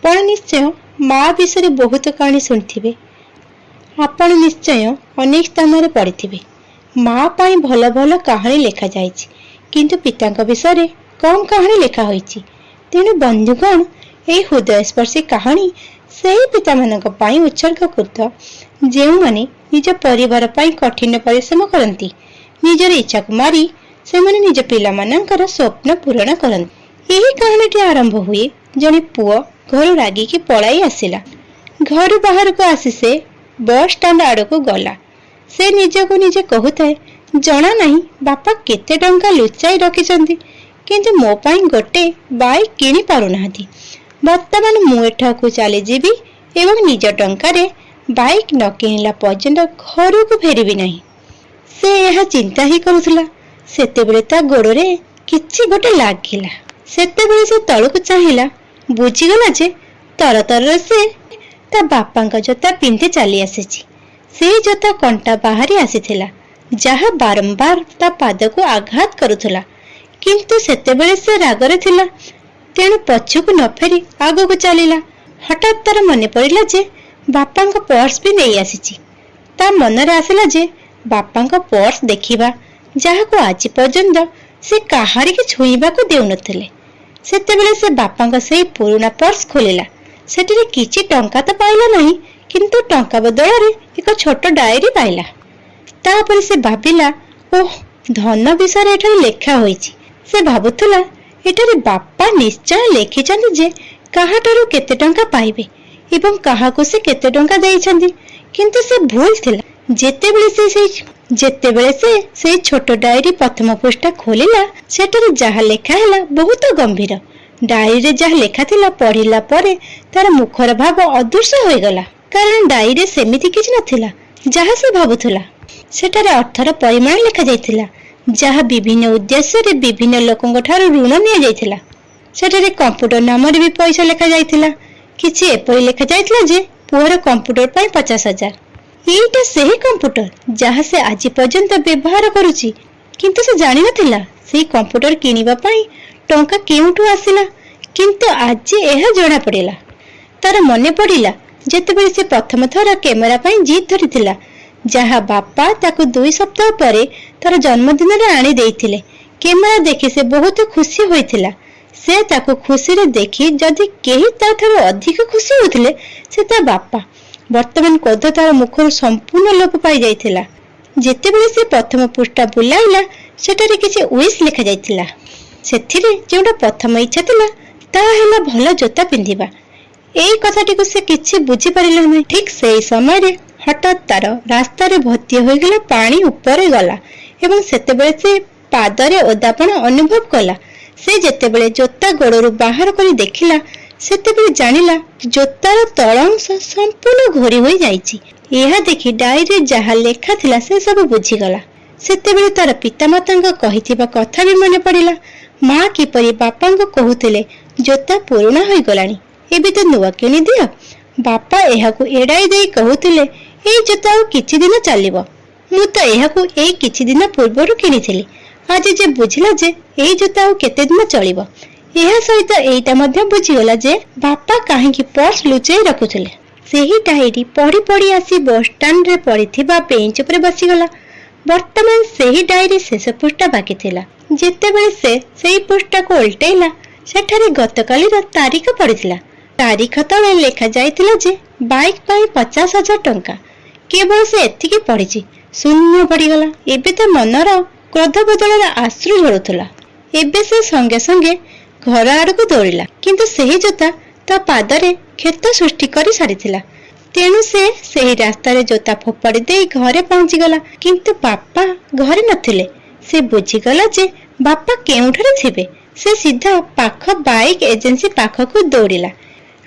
ଆପଣ ନିଶ୍ଚୟ ମା ବିଷୟରେ ବହୁତ କାହାଣୀ ଶୁଣିଥିବେ। ଆପଣ ନିଶ୍ଚୟ ଅନେକ ସ୍ଥାନରେ ପଢ଼ିଥିବେ। ମା ପାଇଁ ଭଲ ଭଲ କାହାଣୀ ଲେଖାଯାଇଛି, କିନ୍ତୁ ପିତାଙ୍କ ବିଷୟରେ କମ୍ କାହାଣୀ ଲେଖା ହୋଇଛି। ତେଣୁ ବନ୍ଧୁଗଣ, ଏହି ହୃଦୟସ୍ପର୍ଶୀ କାହାଣୀ ସେହି ପିତାମାନଙ୍କ ପାଇଁ ଉତ୍ସର୍ଗକୃତ, ଯେଉଁମାନେ ନିଜ ପରିବାର ପାଇଁ କଠିନ ପରିଶ୍ରମ କରନ୍ତି। ନିଜର ଇଚ୍ଛାକୁ ମାରି ସେମାନେ ନିଜ ପିଲାମାନଙ୍କର ସ୍ୱପ୍ନ ପୂରଣ କରନ୍ତି। ଏହି କାହାଣୀଟି ଆରମ୍ଭ ହୁଏ, ଜଣେ ପୁଅ ଘରୁ ରାଗିକି ପଳାଇ ଆସିଲା। ଘରୁ ବାହାରକୁ ଆସି ସେ ବସ୍ ଷ୍ଟାଣ୍ଡ ଆଡ଼କୁ ଗଲା। ସେ ନିଜକୁ ନିଜେ କହୁଥାଏ, "ଜଣା ନାହିଁ ବାପା କେତେ ଟଙ୍କା ଲୁଚାଇ ରଖିଛନ୍ତି, କିନ୍ତୁ ମୋ ପାଇଁ ଗୋଟେ ବାଇକ୍ କିଣି ପାରୁନାହାନ୍ତି। ବର୍ତ୍ତମାନ ମୁଁ ଏଠାକୁ ଚାଲିଯିବି ଏବଂ ନିଜ ଟଙ୍କାରେ ବାଇକ୍ ନ କିଣିଲା ପର୍ଯ୍ୟନ୍ତ ଘରକୁ ଫେରିବି ନାହିଁ।" ସେ ଏହା ଚିନ୍ତା ହିଁ କରୁଥିଲା, ସେତେବେଳେ ତା ଗୋଡ଼ରେ କିଛି ଗୋଟେ ଲାଗିଲା। ସେତେବେଳେ ସେ ତଳକୁ ଚାହିଁଲା, ବୁଝିଗଲା ଯେ ତରତରରେ ସେ ତା ବାପାଙ୍କ ଜୋତା ପିନ୍ଧି ଚାଲି ଆସିଛି। ସେଇ ଜୋତା କଣ୍ଟା ବାହାରି ଆସିଥିଲା, ଯାହା ବାରମ୍ବାର ତା ପାଦକୁ ଆଘାତ କରୁଥିଲା। କିନ୍ତୁ ସେତେବେଳେ ସେ ରାଗରେ ଥିଲା, ତେଣୁ ପଛକୁ ନ ଫେରି ଆଗକୁ ଚାଲିଲା। ହଠାତ୍ ତାର ମନେ ପଡ଼ିଲା ଯେ ବାପାଙ୍କ ପର୍ସ ବି ନେଇ ଆସିଛି। ତା ମନରେ ଆସିଲା ଯେ ବାପାଙ୍କ ପର୍ସ ଦେଖିବା, ଯାହାକୁ ଆଜି ପର୍ଯ୍ୟନ୍ତ ସେ କାହାରିକି ଛୁଇଁବାକୁ ଦେଉନଥିଲେ। ସେତେବେଳେ ସେ ବାପାଙ୍କ ସେଇ ପୁରୁଣା ପର୍ସ ଖୋଲିଲା। ସେଠିରେ କିଛି ଟଙ୍କା ତ ପାଇଲା ନାହିଁ, କିନ୍ତୁ ଟଙ୍କା ବଦଳରେ ଏକ ଛୋଟ ଡାଏରୀ ପାଇଲା। ତାପରେ ସେ ଭାବିଲା, "ଓହ, ଧନ ବିଷୟରେ ଏଠାରେ ଲେଖା ହୋଇଛି।" ସେ ଭାବୁଥିଲା, ଏଠାରେ ବାପା ନିଶ୍ଚୟ ଲେଖିଛନ୍ତି ଯେ କାହାଠାରୁ କେତେ ଟଙ୍କା ପାଇବେ ଏବଂ କାହାକୁ ସେ କେତେ ଟଙ୍କା ଦେଇଛନ୍ତି। କିନ୍ତୁ ସେ ଭୁଲ ଥିଲା। ଯେତେବେଳେ ସେ ସେଇ ଛୋଟ ଡାଏରୀ ପ୍ରଥମ ପୃଷ୍ଠା ଖୋଲିଲା, ସେଠାରେ ଯାହା ଲେଖା ହେଲା ବହୁତ ଗମ୍ଭୀର। ଡାଏରୀରେ ଯାହା ଲେଖା ଥିଲା, ପଢିଲା ପରେ ତାର ମୁଖର ଭାବ ଅଦୃଶ୍ୟ ହୋଇଗଲା, କାରଣ ଡାଏରୀରେ ସେମିତି କିଛି ନଥିଲା ଯାହା ସେ ଭାବୁଥିଲା। ସେଠାରେ ଅର୍ଥର ପରିମାଣ ଲେଖାଯାଇଥିଲା, ଯାହା ବିଭିନ୍ନ ଉଦ୍ଦେଶ୍ୟରେ ବିଭିନ୍ନ ଲୋକଙ୍କ ଠାରୁ ଋଣ ନିଆଯାଇଥିଲା। ସେଠାରେ କମ୍ପ୍ୟୁଟର ନାମରେ ବି ପଇସା ଲେଖାଯାଇଥିଲା। କିଛି ଏପରି ଲେଖାଯାଇଥିଲା ଯେ ପୁଅର କମ୍ପ୍ୟୁଟର ପାଇଁ 50,000। ଏଇଟା ସେହି କମ୍ପ୍ୟୁଟର ଯାହା ସେ ଆଜି ପର୍ଯ୍ୟନ୍ତ ବ୍ୟବହାର କରୁଛି। କିନ୍ତୁ ସେ ଜାଣିନଥିଲା ସେଇ କମ୍ପ୍ୟୁଟର କିଣିବା ପାଇଁ ଟଙ୍କା କେଉଁଠୁ ଆସିଲା। କିନ୍ତୁ ଆଜି ଏହା ଜଣାପଡ଼ିଲା। ତାର ମନେ ପଡ଼ିଲା, ଯେତେବେଳେ ସେ ପ୍ରଥମ ଥର କ୍ୟାମେରା ପାଇଁ ଜିଦ୍ ଧରିଥିଲା, ଯାହା ବାପା ତାକୁ 2 ସପ୍ତାହ ପରେ ତାର ଜନ୍ମଦିନରେ ଆଣି ଦେଇଥିଲେ। କ୍ୟାମେରା ଦେଖି ସେ ବହୁତ ଖୁସି ହୋଇଥିଲା। ସେ ତାକୁ ଖୁସିରେ ଦେଖି ଯଦି କେହି ତାଠାରୁ ଅଧିକ ଖୁସି ହେଉଥିଲେ, ସେ ତା ବାପା। ବର୍ତ୍ତମାନ କ୍ରୋଧ ତାର ମୁଖରୁ ସମ୍ପୂର୍ଣ୍ଣ ଲୋପ ପାଇଯାଇଥିଲା। ଯେତେବେଳେ ସେ ପ୍ରଥମ ପୃଷ୍ଠା ବୁଲାଇଲା, ସେଠାରେ କିଛି ୱିଶ୍ ଲେଖାଯାଇଥିଲା। ସେଥିରେ ଯେଉଁଟା ପ୍ରଥମ ଇଚ୍ଛା ଥିଲା, ତାହା ହେଲା ଭଲ ଜୋତା ପିନ୍ଧିବା। ଏଇ କଥାଟିକୁ ସେ କିଛି ବୁଝିପାରିଲା ନାହିଁ। ଠିକ୍ ସେଇ ସମୟରେ ହଠାତ୍ ତାର ରାସ୍ତାରେ ଭର୍ତ୍ତି ହୋଇଗଲା, ପାଣି ଉପରେ ଗଲା ଏବଂ ସେତେବେଳେ ସେ ପାଦରେ ଓଦାପଣ ଅନୁଭବ କଲା। ସେ ଯେତେବେଳେ ଜୋତା ଗୋଡ଼ରୁ ବାହାର କରି ଦେଖିଲା, ସେତେବେଳେ ଜାଣିଲା ଜୋତାର ତଳ ଅଂଶ ସମ୍ପୂର୍ଣ୍ଣ ଘୋରି ହୋଇଯାଇଛି। ଏହା ଦେଖି ଡାଏରୀରେ ଯାହା ଲେଖା ଥିଲା, ସେ ସବୁ ବୁଝିଗଲା। ସେତେବେଳେ ତାର ପିତାମାତାଙ୍କ କହିଥିବା କଥା ବି ମନେ ପଡ଼ିଲା। ମା କିପରି ବାପାଙ୍କୁ କହୁଥିଲେ, "ଜୋତା ପୁରୁଣା ହୋଇଗଲାଣି, ଏବେ ତ ନୂଆ କିଣିଦିଅ।" ବାପା ଏହାକୁ ଏଡ଼ାଇ ଦେଇ କହୁଥିଲେ, "ଏଇ ଜୋତା ଆଉ କିଛି ଦିନ ଚାଲିବ। ମୁଁ ତ ଏହାକୁ ଏଇ କିଛି ଦିନ ପୂର୍ବରୁ କିଣିଥିଲି।" ଆଜି ଯେ ବୁଝିଲା ଯେ ଏଇ ଜୋତା ଆଉ କେତେ ଦିନ ଚଳିବ। ଏହା ସହିତ ଏଇଟା ମଧ୍ୟ ବୁଝିଗଲା ଯେ ବାପା କାହିଁକି ପର୍ସ ଲୁଚେଇ ରଖୁଥିଲେ। ସେହି ଡାଏରୀ ପଢି ପଢି ଆସି ବସଷ୍ଟାଣ୍ଡରେ ପଡ଼ିଥିବା ବେଞ୍ଚ ଉପରେ ବସିଗଲା। ବର୍ତ୍ତମାନ ସେହି ଡାଏରୀ ଶେଷ ପୃଷ୍ଠା ବାକି ଥିଲା। ଯେତେବେଳେ ସେ ସେଇ ପୃଷ୍ଠାକୁ ଓଲଟେଇଲା, ସେଠାରେ ଗତକାଲିର ତାରିଖ ପଡ଼ିଥିଲା। ତାରିଖ ତଳେ ଲେଖାଯାଇଥିଲା ଯେ ବାଇକ୍ ପାଇଁ 50,000 ଟଙ୍କା। କେବଳ ସେ ଏତିକି ପଢିଛି, ଶୂନ୍ୟ ପଡ଼ିଗଲା। ଏବେ ତା ମନର କ୍ରୋଧ ବଦଳରେ ଅଶ୍ରୁ ଝରୁଥିଲା। ଏବେ ସେ ସଙ୍ଗେ ସଙ୍ଗେ ଘର ଆଡ଼କୁ ଦୌଡ଼ିଲା, କିନ୍ତୁ ସେହି ଜୋତା ତା ପାଦରେ କ୍ଷତ ସୃଷ୍ଟି କରି ସାରିଥିଲା। ତେଣୁ ସେ ସେହି ରାସ୍ତାରେ ଜୋତା ଫୋପାଡ଼ି ଦେଇ ଘରେ ପହଞ୍ଚିଗଲା। କିନ୍ତୁ ବାପା ଘରେ ନଥିଲେ। ସେ ବୁଝିଗଲା ଯେ ବାପା କେଉଁଠାରେ ଥିବେ। ସେ ସିଧା ପାଖ ବାଇକ୍ ଏଜେନ୍ସି ପାଖକୁ ଦୌଡ଼ିଲା।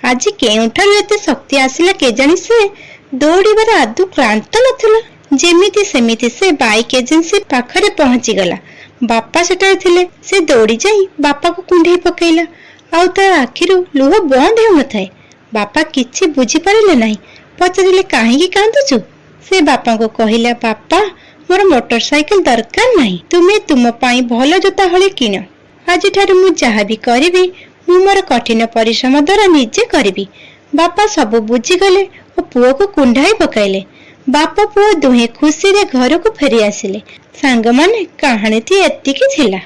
ଆଜି କେଉଁଠାରୁ ଏତେ ଶକ୍ତି ଆସିଲା କେଜାଣି, ସେ ଦୌଡ଼ିବାର ଆଦୌ କ୍ଳାନ୍ତ ନଥିଲା। ଯେମିତି ସେମିତି ସେ ବାଇକ୍ ଏଜେନ୍ସି ପାଖରେ ପହଞ୍ଚିଗଲା। ବାପା ସେଠାରେ ଥିଲେ। ସେ ଦୌଡ଼ି ଯାଇ ବାପାକୁ କୁଣ୍ଢେଇ ପକେଇଲା ଆଉ ତା ଆଖିରୁ ଲୁହ ବନ୍ଦ ହେଉନଥାଏ। ବାପା କିଛି ବୁଝିପାରିଲେ ନାହିଁ। ପଚାରିଲେ, "କାହିଁକି କାନ୍ଦୁଛୁ?" ସେ ବାପାଙ୍କୁ କହିଲା, "ବାପା, ମୋର ମୋଟର ସାଇକେଲ ଦରକାର ନାହିଁ। ତୁମେ ତୁମ ପାଇଁ ଭଲ ଜୋତା ହଳେ କିଣ। ଆଜିଠାରୁ ମୁଁ ଯାହା ବି କରିବି, ମୁଁ ମୋର କଠିନ ପରିଶ୍ରମ ଦ୍ୱାରା ନିଜେ କରିବି। ବାପା ସବୁ ବୁଝିଗଲେ ଓ ପୁଅକୁ କୁଣ୍ଢାଇ ପକାଇଲେ। ବାପ ପୁଅ ଦୁହେଁ ଖୁସିରେ ଘରକୁ ଫେରି ଆସିଲେ। ସାଙ୍ଗମାନେ, କାହାଣୀଟି ଏତିକି ଥିଲା।